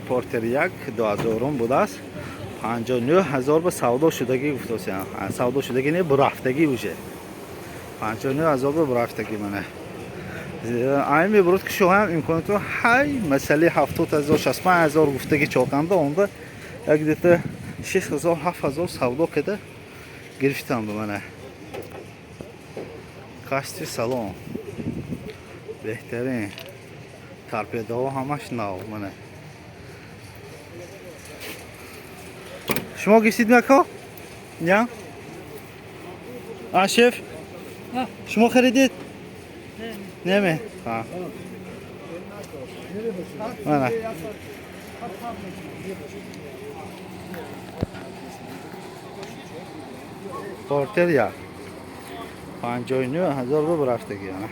Портер як 2000 будааст, 59 000 ба савдо шудагӣ гуфтосиям. Савдо шудагӣ не, бурафтагӣ, уже 59 000 ба бурафтагӣ. Мана айн мебурад, ки шоҳам имконато ҳай масъалаи 70 0, 65 0 гуфтагӣ чоқанда онда як где-то 6000, 7000 савдо када гирифтам. Ба мана качестви салон беҳтарин, торпедаҳо ҳамаш нав. Мана шумо гирифтид, мако? Я а шеф, шумо харидед? Неме, мана портер як 59 000 ба рафтагӣ. Ана